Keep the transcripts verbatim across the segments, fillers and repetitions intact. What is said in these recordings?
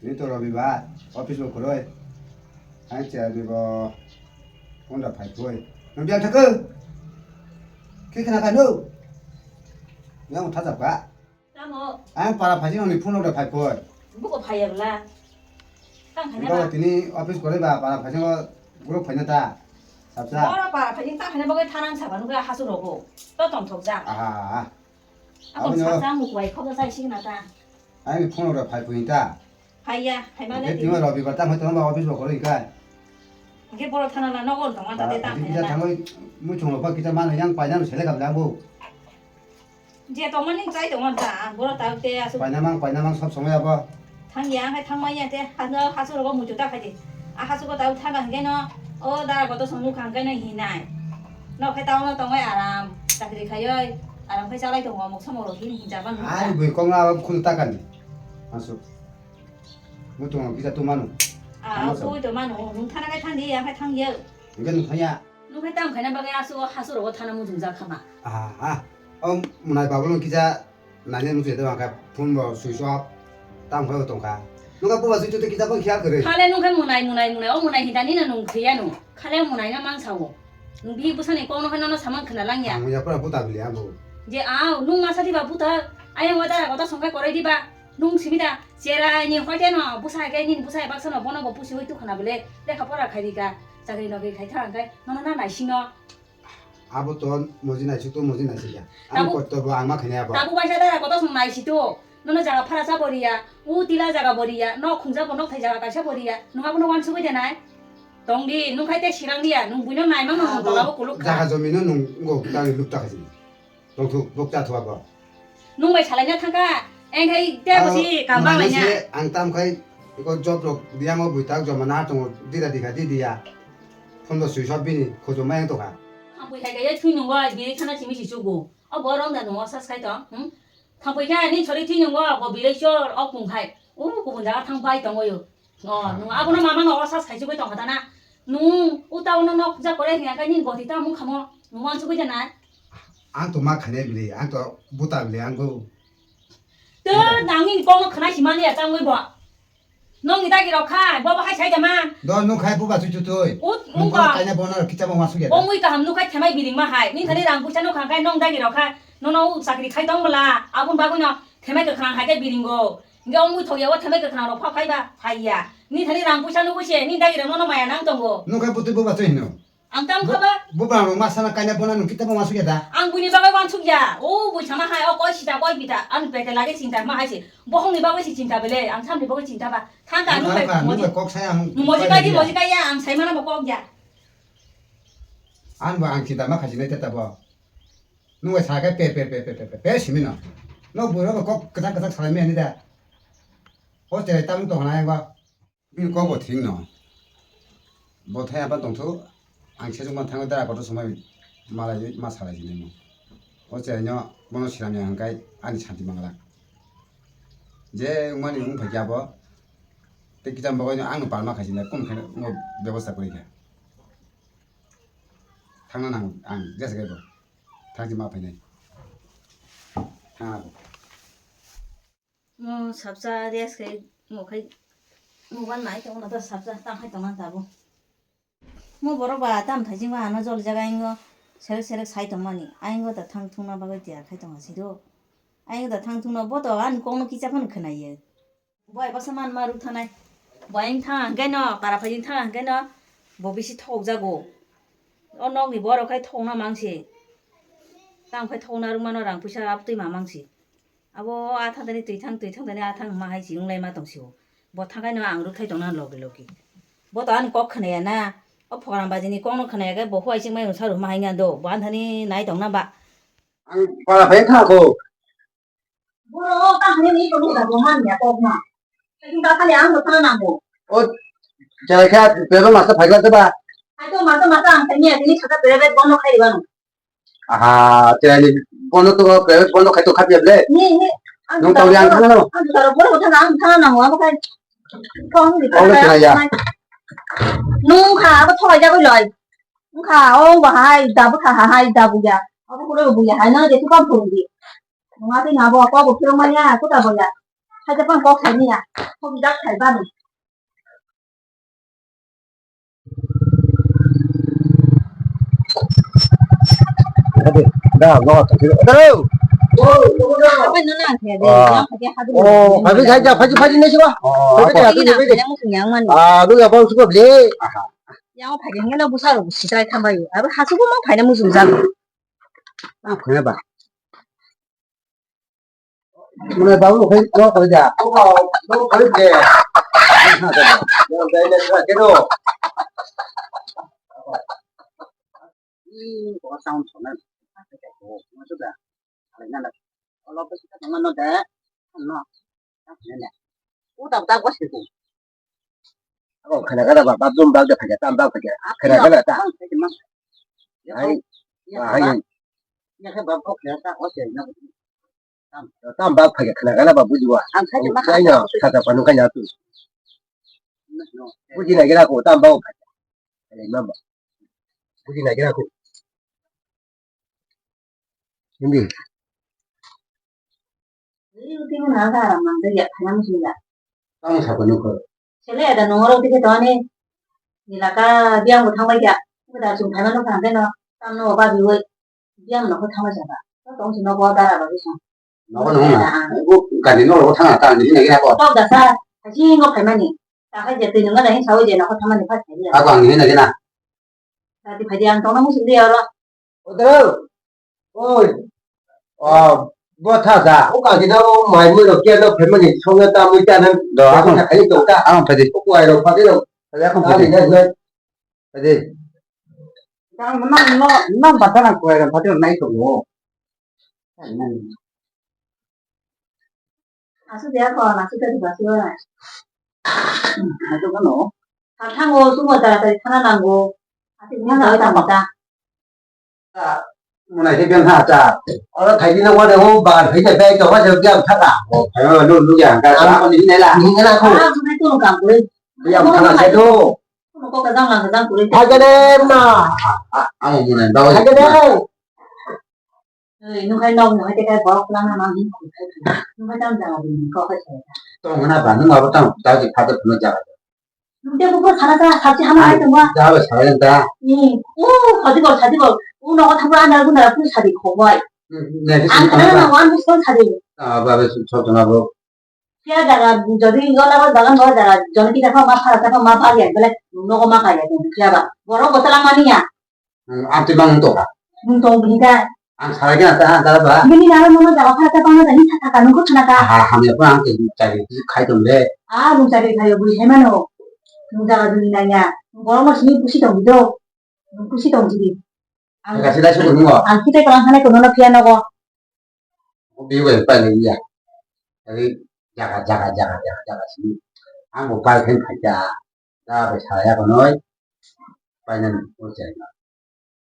Tini to Robibar, office bo kwrwi. Ang chair ni bo phone da phai phoi. Nwng biyang thakw? Khe khna kha nwng? Yang thajak ba? Tamo? Ang para phaising ni phone da phai phoi. Buko phaiya bla. Tang khanya Iko ba? Tini office kwrwi ba para phaising o group phaina ta. Sapsa. Oro para phaising ta khanya bagwi thanang saba nukha hasu rogo. To tong thok ja. Aha. Ako Aboni o- sasa mukwai khoga sai signa ta. Ang phone da phai phoi ta. Phaiya, phaimale Hingke tini. Tini Robibar tamo tongma office bo kwrwi hingkha. Hingke boro thana na nogo tongma ta te ta Hingke kisa phaiya na. Thangwi muchung rok pa kisa mano yang paina no sele kabla bo. Je tongma ning chai tongma ta, boro ta te asu. Paina mang, paina mang sob somoi abo. Thangya, hai thangmaya te, hano hasu rogo muchu ta khaidi. A hasu ko ta thanga hingke no, o da ko to somu khang kai no hinai. No khai ta no tongoi aram, chakri khayoi, aram khai chalai tongo, mok somo ro hin hin jaban. Ai bui kong na khun ta kani. Asu. Muchung rok kisa tumano. Ah, Tamo sa. Tui to mano, nung thana kai thang di, ang kai thang ye. Hingke nung thangya. Nung kai tam khaina bagwi asu, hasu rogo thana muchung jak khama. Ah, ah. O munai babulung kisa naina muchung de bangkha phone bo switch off. Tam khai tongkha. Nung ka buba switch to kisa bang khial kare. Khale nung kai munai, munai, munai, o munai hita ni na nung khiya nung. Khale munai na mang sao. Nung bi busa ni kong no khai no samang khna langya. Ang ya pura buta bili ang bo. Je ao, nung masa di ba buta, ayang wada kota songkai korai di ba. Nung simi da, cherai ni hoite no, bwsai khe nini bwsai baksa no bono bo pusi oi tukhana bole, lekha pora khai rika, chakri nokri khai thang khe, nono na naising no. Abo to moji naisik to moji naisik ya. Ang Tabu- kotto bo ang ma khainai abo. Tabu waisa da, koto song naisi to, nono jaga phara sa boriya, u tila jaga boriya, nok khungja bo nok thai jaga kaisa boriya, nung abo no wansugwi de nai. Tong di, nung khai te sirang diya, nung buino naimang no nung Abo tola bo kuluk kha. Jaga jomi no nung go tang luk ta khaji. Tongthuk, bok cha thua bo. Nung bai salaina thangkha, engkhai te Abo bosi kambang manai laina. Se ang tam khai, iko job rok biyang o bui tak joma na tongo, dida dikha di diya. Phone bo switch off bini, khojom ma yang tokha. Ang bui khai khai thui nungo, bini khana simi si chugo. O borok da nungo sas khai tong, hmm? Thang bui khai ni chori thui nungo, bo bilai chor, o kung khai. O kubun jaga thang bai tongo yo. Oh, nung abono mama no osa sai chugui tong kha na. Nung uta ono nok ja kore hingya kai ni goti ta mung khamo. Nung wan chugui jana. Ang to ma khane bili, ang to buta bili, ang go. Te nang ni kong no khana hima ni ya tang wi bo. Nong ni dagi rok khai, bo bo hai sai jama. Do nung khai buba chu chu tui. Ut, Nung ung ko ba. Kaina bona rok kicha ma wasu ya. Ong wi kaham nung khai themai biling ma hai. Ni thani rang puisa no khang khai nong dagi rok khai. Nono u chakri khai tong bala. Abun bagwi no themai kwkhwrang hai khe bilingo. Hingke ong muithok ya, o themai kwkhwrang rok pha phai ba, phai ya. Ni thani rang puisa nugwi se, ni dagi rang nono maya nang tongo. Nung khe butui buba twi hino. Ang tam Bu-, khaba? Buba rang rok ma sana kaina bona nung kita ma sugya da. Ang buini bagwi wansuk ya. O bui sama hai, o koi sita, koi bita. Ang pete lage chinta ma hai se. Bohong ni bagwi se chinta bele, ang samni bagwi chinta ba. Thang ka Nung nung bai kha, nung moji. Bai kok saya ang Nung moji koi kai di, ya. Moji kai ya, ang sai mana ba kok ya. Ang ba ang chinta ma khaji nai teta bo. Nung bai sa khe pe, pe, pe, simi no. No bui rok kok kwchak kwchak salai mani da. O cherai tamung tong nai ba. Bini kok bo thik no. Bo thai apa tong thu. Ang se juma thang dara kotor somai malai ma salai jini mo. O cherai no bono silam ya hangkai ani santi mangla. Je mani wng phai kya bo. Te kicham bagwi no ang no palma khaisi na kum khe no bebosta kwrwi kha. Thangna nang ang jesa khe bo. Thangsi ma phainai. Thang abo. Mo sapsa rest khai mo khai mo ban nai tong na ta sapsa ta khai tong na ta bo. Mo borok ba tam thai jing ba ano jol jaga ingo serek serek sai tong mani. Aingo ta thang thung na bagwi tiar khai tong asi do. Aingo ta thang thung na bo to an kong no kicha phano khna ye. Bo ai baksa man ma ruk thanai. Bo ayang thang hangke no, para phai jing thang hangke no, bo bisi thok jago. O nok ni borok khai thok na mang se. Tang khai thok na ruk mano rang puisa ap twi ma mang se. Abo a thang tani twi thang, twi thang tani a thang ma hai si wng lai ma tong si o. Bo thang khai no ang ruk thai tong na logi logi. Bo to ani kok khna ya na. O phogram baji ni kok no khna ya khe bo huai sing mai rung sa ruk ma hai nga do. Bo an thani nai tong na ba. Ang para phai thang ko. Boro o ta hwnwi ni tongwi da bo man ya kok ma. Tei ta khali ang bo thana nango. O, jai kha, bebak masa phai glak ba. Hai to masa masa ang thani ya, tini saka bebak bono khai ribano. Aha, tei ani bono to bebak bono khai to khapiya ble. Ni, ni. Ang Nung taro tawli ang boro, thana no. Ang taro boro thana, ang thana nango, abo khai. Kong di Kong di thana ya. Nung kha, abo thoi jagoi loi. Nung kha, ong bahai, dabu kha, hai, dabu ya. Abo kulo bu ya, hai na, je tu kam phuru di. Nung ati na bo, ko bo phirung manya, kuta bo ya. Hai ta pang kok sai ni ya. Kok dak sai ba ni. Da, no, to kiro. Hello. Apa nana kaya de? Ah. Yang kaya hadu. Oh, phaji, phaji, phaji, phaji, nasi ba. Oh, phaji, apa? Phaji, phaji, phaji. Yang musuh yang mana? Ah, lu apa musuh beli? Yang apa yang mana busa lu sisai tambah yu. Apa hasil pun mau phaji musuh jago. Ah, kaya ba. Mane babu khai no khai da. Ko ba, ko khai de. Dai le sa ke do. Ih, ko sound sona. Ko da. Ale na na. Ko lo pe sa no de. No. Uta uta ko se ko. Ako khana gana ba, bathroom bag de phaikha, tam bag phaikha. Khana gana ta. Ai, ai. Tam bag phaikha, khana gana ba, bujua. Ai no, kata panu kanya tu. Buji na gira ko, tam bag phaikha. Ai mama. Buji na gira ko. Hindi. Ri uti mo na da ram mang da ya khana mo sila. Tamo sabo nukho. Sele ada nongoro uti ke tone. Nilaka biang bo thangbai ya. Ko da chung thangma no khang de no. Tam no ba bi woi. Biang no ko thangbai sa ba. To tong si no ko da ra ba bi song. No ko no na. Ko kani no ko thanga ta ni na gina ko. Ko da sa. Haji ngo phaimani. Ta khai je twi nungna dai sawi je nokha thamani pha thai ya. Ako ang hina gina. Tati phaidi ang tongna musi di oro. Odro. Oi. Ah, bo tha da. O ka gina o mai mui ro kia no phaimani songna ta mui ta nan. Do, ako. Khai to ta. Ako phaidi. Ko ai ro phaidi ro. Phaidi ako phaidi. Phaidi. Nang, nang, nang, nang bata nang kuai ro phaidi nai to mo. Aswk ya kho, aswk khe basi bai. Aswk khe no. Thango, sumo taratari thana nango. Aswk ni thana ta mata. Muna khe biang ha cha. Oro thai ni wade ho bar phai de bai to wa jam thaka. O phai ma lu lu ya ga sa ko ni ne la. Ni ne la ko. Ah, sunai to kam koi. Biang thana sai to. Ko ka jang lang ka jang koi. Thai de ma. Ang muna ba. Thai de. Oi, nung hai nok, nung hai tekai borok lama mang hin khum khai khai. Nung hai tam jang abini kok khai khai. Tong hana ba, nung abo tang, tao di phata phano jaga. Nung te bukur khana ta, sabji hama hai tong ba. Jaga ba sarai ta. Ni, o, sadi bol, sadi bol. O nogo thangba andar gundar pun sadi khoboi. Ang khana na wan bus kon sadi. Ah, ba, ba, so, so, so, abo. Phiya jaga, jodi yola ba bagan ba jaga, jon kita pha ma phara ta pha ma pa ya, bele nogo ma ka ya, phiya ba. Borok botala mani ya. Ang twi bang to ka. Nung tong bini ka. Ang sarai khe ta ta ba. Bini naro nono jaga phara ta bang ta ni thaka nung ko thana ka. Ha ha me pa ang ke chari khai tong de. Ah, nung chari khai bui hai mano. Nung jaga bini nanya. Borok no sini pusi tong do. Nung pusi tong jidi. Ang ka sida su nung. Ang kita kalang hanai kono no phiya nogo. Biu bai pai le ya. Tadi jaga jaga jaga jaga jaga sini. Ang bo pai khen khai ta. Da bai sa ya kono. Pai nan o chai.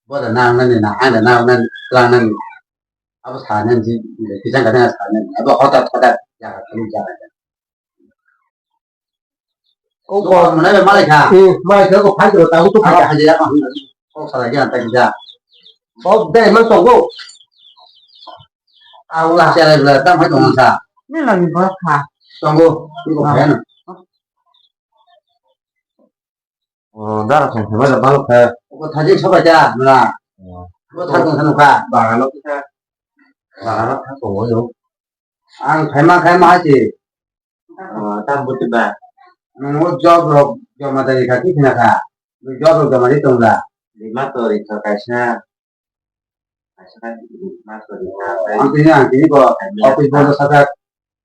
Bo da nang nani na, ang da nang nani, tlang nani. Abo sa nani ji, kijang ka nang sa nani. Abo hotat hotat jaga kali jaga jaga. Ko ko mana be malai kha. Hmm, malai kha ko phai ko ta ko phai. Abo phai ya ko. Ko sa lagi anta kija. Bo dai man to go. Aula. Chara bla ta phai to sa. Ni lagi ba kha. Tongo, ko phai na. O, dara song phaiba da balo khe. Ko thaji sobai ta, mla. O. Ko thang thang kha. Bagalo khe. Bagalo kha ko yo. Ang phaima khaima hati. O, ta buti ba. Nung o job rok joma dari kha ki khna kha. Job rok joma di tong la. Di ma to ri kha kaisa. Ang tini, ang tini bo office bondo sajak,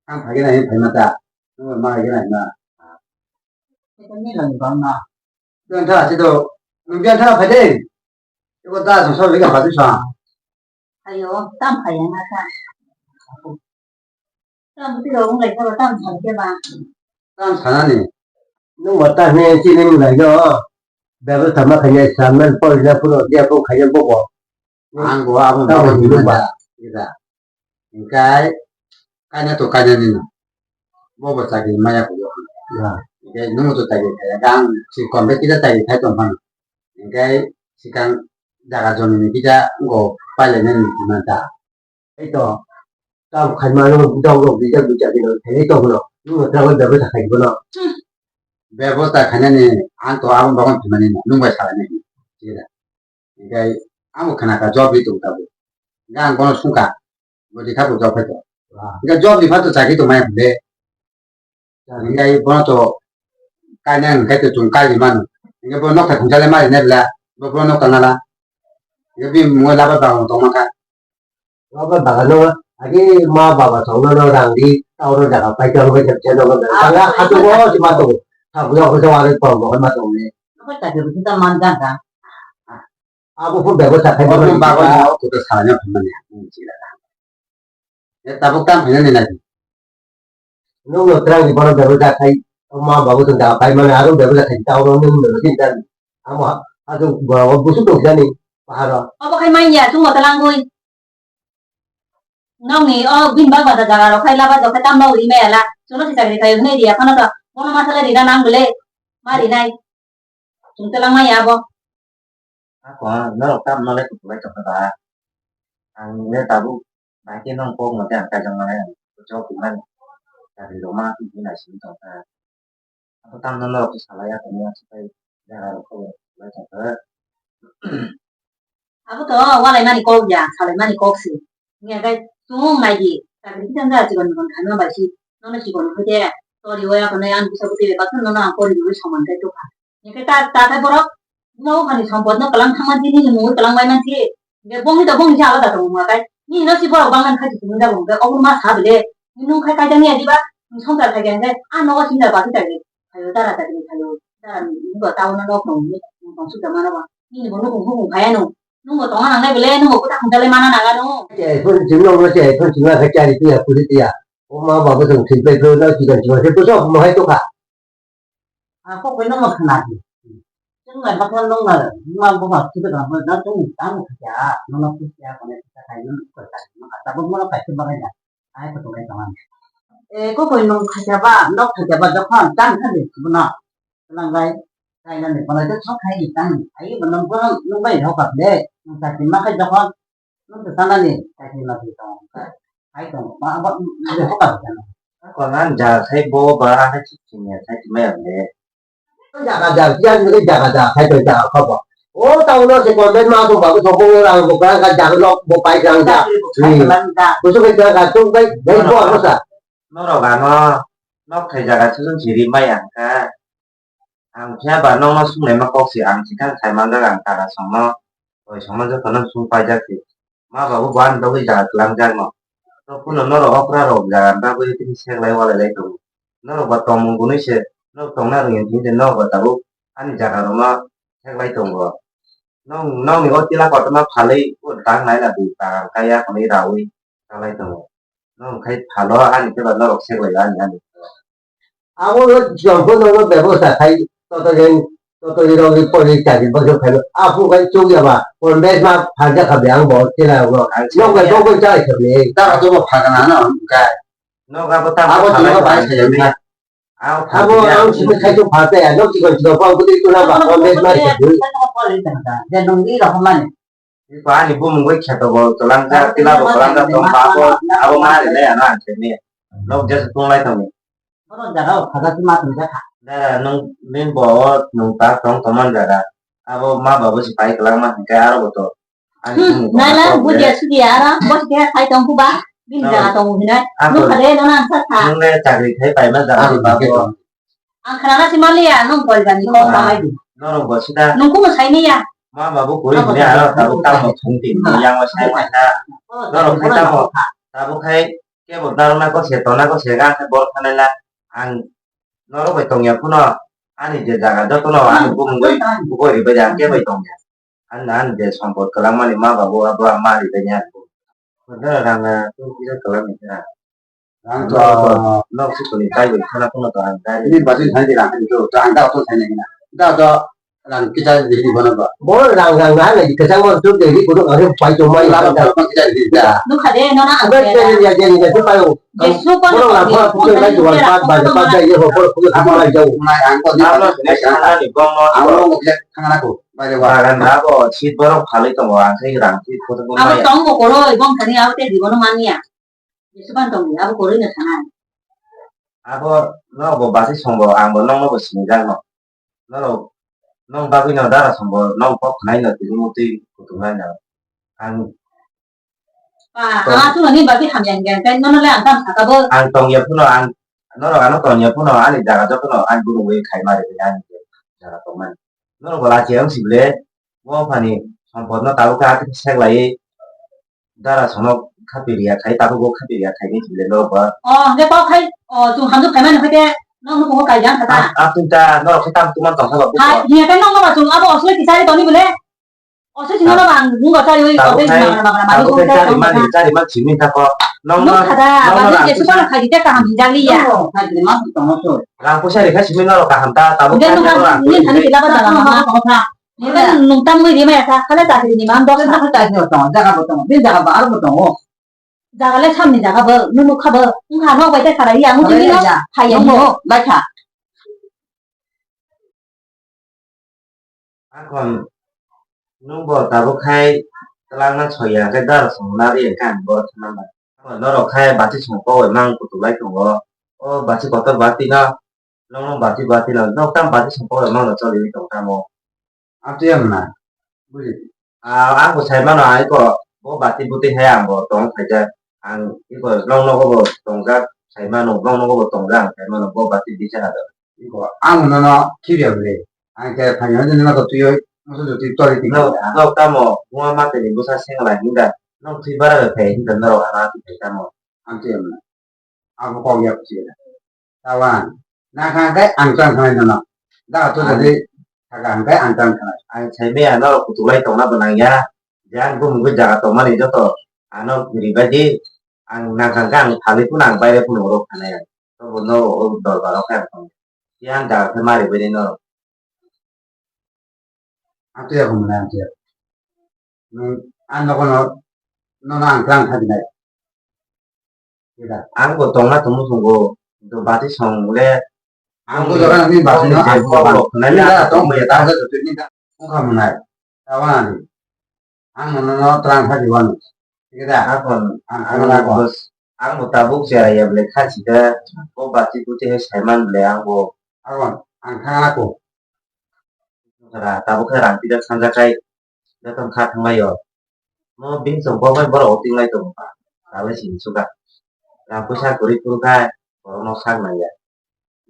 ang phai gana hin phaima ta, nung ma hai gana hima. Biang tha si do, nung biang tha phai de. Iko ta song song lega phai sa. Ayo, tam phai na ta. Tam tiro wng lai khe ba, tam thang khe ba. Tam sanani. Nwng bo ta hwnwi chini mwlai no. Bebostha ma khainai, sanman porina phuru dia phuru khainai bobo. Ang bo abo ta bo hinwi hinwi ba. Ba. Ida. Hingkai kaina to kaina nino. Bobo chakri maya ko yo. Ya. Hingkai nwng to chakri khaya. Ang si kombe kisa chakri khai tong phano. Hingkai sikang jaga joni ni kisa ngo pailai nani manta. Eito. Tamo khaima no dog rok bijak bijak bino thaiwi tong no. Nwng no travel bebosta khai bono. Bebosta khainani ang to abo bagan thumani no nwng bai salai nai. Hinkhe ang bo khna kha job ri tong tabuk. Hinkhe ang bono sung kha. Bo rikha bo job khai to. Hinkhe job ripha to chakri tong maya de. Hinkhe bono to kainai hinkhe to chwng kai ri mano. Hinkhe bo nokthai khungsa le mari nai bla. Bo bono nokthai nala. Hinkhe bini mungo laba bagano tong mankha. Obo bagano agi ma baba songno no rang di, tauro jaga pai tong bai jab jano ba. Tanga hatu bo si ma to. Thabu yo ko jawari ko mo ma to ne. Apa tak itu kita manjang kan? Abo pun bebo sa khai. Obo bagano ko to salanya pun ne. Ya tabuk tam phina ni lagi. Nwng no twrang ni bono bebo ja khai, o ma babu tong jaga pai mani, aro bebo ja khai, ta oro nwng no tin tan. Amo ha, ha, tu bo, bo busu tong jani, paharo. Obo khai manya, chungo twlangwi. Nokni o bini bagba da jaga rok khai laba do khai tamla uri maya la. Chwngno si chakri khai hwnwi riya phano to. Bono ma salai rina nang bwle. Ma rinai. Chwng twlang maya abo. Ako norok tam nolai kukulai tongkha ba. Ang le tabuk bai khe nong kok mate ang kaijaknai ang job rimani. Chakri rok ma twi nai simi tongkha. Abo tamno norok khe salai ya tongya sipai jaga rok khe bai tongkha. Abo to walai mani kok ya, salai mani kok si. Nya kai sung nai di, chakri kitan da chikon kon khanma bai si. Nono chikon khote tori waya kono ang bisa butire baksa nono ang kori dui soman kai tokha. Nya kai ta, ta kai borok, mau khani sompot no kalang thangma di ni mui kalang bai man si. Ge bongni to bongni se alada tongo mung akai. Ni no si borok bangman khai tongmung da bong ge obo ma sa bile. Ni nung khai kaijak ni adiba, ni songkar khai khe a nogo singkar bati tai. Khayo dara ta ni khayo. Dara ni bo tao no nok nong ni tong su da mano ba. Ni bo nukung nukung khaya no. Nung bo tonga nang nai bile, nung bo kuta khung dale mana nang ano. Che phone chim no che phone chim na kha chari tiya kuri tiya. O ma babu tong thik bai phone na chikon chikon se puso mo hai to kha. Ako koino mo khna di. Chwng bai bakla nung na ma bo ma khibi kha mo na chwng tam kha ja no no kha ja ko ne kha kai no ko ta no kha ta bo mo kai se ba ya. Ai ko to kai ta man. E ko koino kha ja ba nok kha ja ba jokhon tam kha di bo na. Lang bai kai na ni bo na jokhon khai di tam. Ai bo no bo no bai ho ka de. No ta ti ma khai jokhon. Nung to sanani, kaisa ma twi tong, hai tong, ma, ma, ma, hoka tong. Ako nang ja khai bo ba, hai chik ching ya, khai chik maya le. Jaga ja, siya ni jaga ja, khai tong jaga kha bo. O, tao no se kon ben ma tong ba, ko thok bo rang bo, ka, ka jaga lok bo pai rang ja. Bo so ke jaga tong bai, bai bo ano sa. Norok ano, nok thai jaga chujung chiri maya ka. Ang phiya ba nokno sunglaima kok se ang chikha sai manjak ang tara songno, oi songno jotono sung paijak se. Ma babu bo ani bagwi jaga twlangjak no. To kuno norok okra rok jaga bagwi tini seklai walai lai tongo. Norok ba tongmung bunui se, norok tongna rwngya hinwi se norok ba tabuk ani jaga rokno seklai tongo. Nong, nokni o tila kotorma phalwi o tang nai na di bagan kaya hwnwi raui chaklai tongo. Nong khai phalo ani khe ba norok seklai ani ani. Abo no jongpho no bebosta khai totoli, totoli rok ni pori chari bosok khai apu khai chuk ya ba pondai ma phalja kha be ang bo chela ro. Ang nok bai chela. Bok bai chai kha be. Dara to bo phagana no kai. Nok abo ta abo phagana chela bai khai. Ang abo phagana ang simi khai to phagana ya nok chikon chikon bang budi tuna ba pondai ma chari. Ani bumung bai kheto bo twlangjak, tila bo twlangjak tong ba abo, abo ma ri lai ano ang khe ni. Nok jesa tong lai tong ni. Bono jaga o khaja si ma tong jakha. Dara nung, nung bo o nung ta tong tong man jaga. Abo ma babu si pai kwlangma hinkhe aro bo to. Ani bumung tong naila ma budia sudia aro bo si khai tong kuba. Bini jaga tong hinai. Nung khade no nang sa sa. Nung le chakri khai pai ma jaga abo ba bo. Ang khnana si maliya, nung koi bani kok samai di. Norok bo sida. Nung kumo sai niya. Ma babu kuri hini aro tabuk tamo thung di yang sai mai ta. Norok khai tamo. Tabuk khai kebo daruna ko se tona ko se ga khai bor khanai la. Ang norok bai tongya phuno ani je jaga jotono ani bumung bai bukoi ribai ang kebo tongya. Ani, ani je sompot kwlangmani ma babu abo ma ribai ni ang. Rang, eh, tong kisa kwlangni khe. Rang to nok sukuni kai bai khana phano to ang kai. Ini bajin thani rang to, to ang da to thani na. Da to rang kisa di di bono ba. Bo rang rang na na kisa mo to de di ko to ang pai to mai la ba ba kisa di da. Nukha de no na ang. Ba de ya de ni de pai o. Jesu ko no la ko ko la jual pat ba ba da ye ho ko ko ko la jau. Mai ang ko ni ba. Ang lo mo kisa thangana ko. Ba de wa. Bagan na bo sit borok phalwi tongo ang sai rang sit ko to. Abo mai. Tong bo koro ibong thani abo te di bono mania. Jesuphano tongdi, abo kwrwino sanai. Abo nobo bati songbo, angbo nokno bo sinijak no. Norok, nok bagwino dara songbo, nok kok khwnaino tini mutwi kutung laino. Ang Ba, ang aswk nini bagwi hamya hinkhe, tei nono le ang tamo saka bo. Ang tongya phano, ang norok ano tongya phano, ani jaga jotono ang gurungwi khaima rwgwi ani jaga tongmani. Norok bo lachiya wng sibole, bo phani sompotno tabuk khe atwkhe seklaiwi dara sono khapiriya khai, tabukbo khapiriya khai wng sibole norok bo. O, hwnkhe kok khai, o, chwng hamjwk khaimani hwnkhe, nokno kumo kaijak kha ta. A, a, tungta norok khe tam tungma tongsa ba. Hai, buko. Hiya khe nokno ba chwng abo osole kisari toni bole. Oso sino ba ang nungo chari oi, obe bagara bagara mari tabuk khe chari mani, chari man simi tako. Nokno khada, nokno bagwi rang jesu puisa, pala khai dite kaham hinjak liya. Rang puisa rikha simi norok kaham ta, tabuk. Udah nung kan, ini tadi kita apa dalam mama? Ini kan nung tam gue dia mah ya, kala tak ini mah, dok. Jaga bo tongo, jaga bo tongo, bin jaga bo aro bo tongo. Jaga le samni jaga bo, nunu kha bo, wngkha nok bai ta khara iya, nung tini nok, hai ya nung. Bai kha. Akhon nwng bo tabuk khai twlangna soi ya, hwnkhe dara song nari hwnkhe ang bohrok thangna nai. Akhon norok khai bati song kok bai mang kutuk lai tongo. O bati kotor bati no, nokno bati bati no, nok tam bati song kok bai mang no choliwi tong tamo. Amtwi ya mwnai, buji. Ah, ang bo sai mano, ang iko bo bati bwtwi hai ang bo tong khaijak. Ang iko nok nogo bo tongjak sai mano, nok nogo bo tongjak ang sai mano, bo bati bisa hado. Iko ang nono khibiya bwle. Ang khe phaina hwnwi nono twiwi musu jotwi toli twi. No, nok tamo buma mateni bwsa sengla hinda. Nok thwi bara bai phai hinda norok ana thwi phai tamo. Amtwi ya mwnai. Abo kok ya kuchila. Tawan. Nang kha khe ang chang khanai nono. Da to jadi saka ang khe ang chang khanai. Ang sai maya norok kutuk lai tongna bo nang ya. Je ang bumung bai jaga tongmani joto ano ribai di. Ang nang kha khe ang thali phano ang baire phano rok khanai ang. Tobo norok o dorbar o khe ang tong. Je ang jaga khe ma ribai di norok. Amtwi ya kho mwnai amtwi ya. Nwng ang nogo no, nono ang twlang kha dinai. Ang bo tongna tongmo tongo, kintu bati song le ang bo jora ni bati no je ang kok rok khwnai le ang tong ya ta. Wngkha mwnai. Tabana di. Ang nono no twlang kha di wano. Thik da? Akhon ang ang ang na ko. Ang bo tabuk chera ya bole kha si da. Bo bati buti hai sai man bole ang bo. Akhon ang thang na ko. Ra tabuk khe rang tida sanja kai joto kha thanglaio. No bini chwng kok bai borok o tinglai tongo ba. Ralai sini suka. Rang puisa kwrwi phuru kha borok no sak nang ya.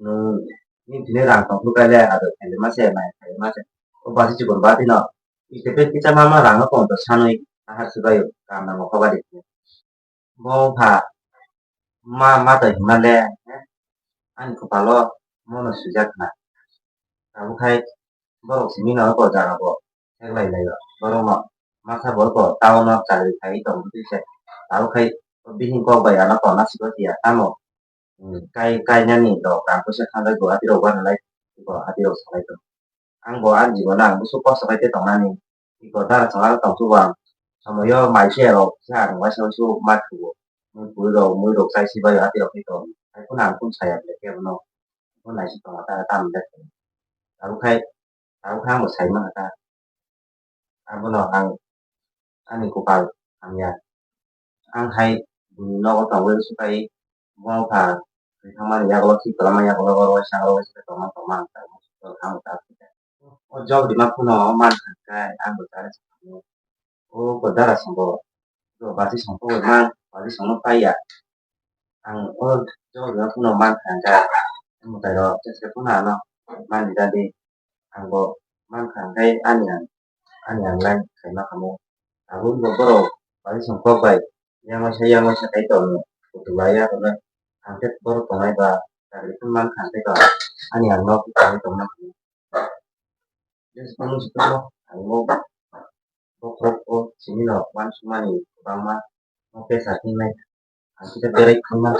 Nwng bini thini rang tong phuru kha le ado khaile ma se mai khaile ma se. O bati chikon bati no. Ite pe kisa ma ma rang no tong to sanwi ahar sibai o kam nango kha bari. Bo wngkha ma, ma twi hwnma le, ani kwpalo mono swijak khna. Tabuk khai borok simi no o jaga bo theklai lai o. Borok no masa bo ko town o chakri khai tong bwtwi se. Tabuk khai bihik kok bai ano tongna sikla tiya tamo. Hmm, kai, kainani rok rang puisa thangjak bo atirok uanalai, bo atirok salai tong. Ang bo ani jibono ang bwswk kosto khai tei tongnani. Iko dara chwla tong thugo ang. Somoio mai se rok kisa ang waisa waisa ma thugo. Mui pui rok, mui rok chai si bai atirok khai tong. Hai phano ang phone saya bele kebo no. Phone nai si tongo ta, ta, ta. Tabuk khai, tabuk khai ang bo sai mankha ta. Abono ang ani kwpal hamya. Ang hai buini nogo tongwi swkaiwi bo wngkha, twi thangmani yagulo, thik kwlangmani yagulo, oro waisa, oro waisa khe tongma tongma ang kha, ang ta. O jok rima phano mankha khe ang bo chari sakha. O ko dara songbo, o bati songbo man, bati songno paiya. Ang o jok rima phano mankha khe, mwtai rok tei se phano ano mani da di. Ang bo mankha hwnkhe ani ang, ani ang line khaima kamo. Tabuk bo borok bai song kok bai yang waisa yang waisa khai tongo. Kutuk lai ya hwnwi ang khe borok tongnai ba chakri phano mankha hwnkhe ba ani ang nok tongwi tongma kamo. Just phano sukha ang bo bokhorok o simi no uansukmani kwbangma no pesa hinwi ang kisa berai thangma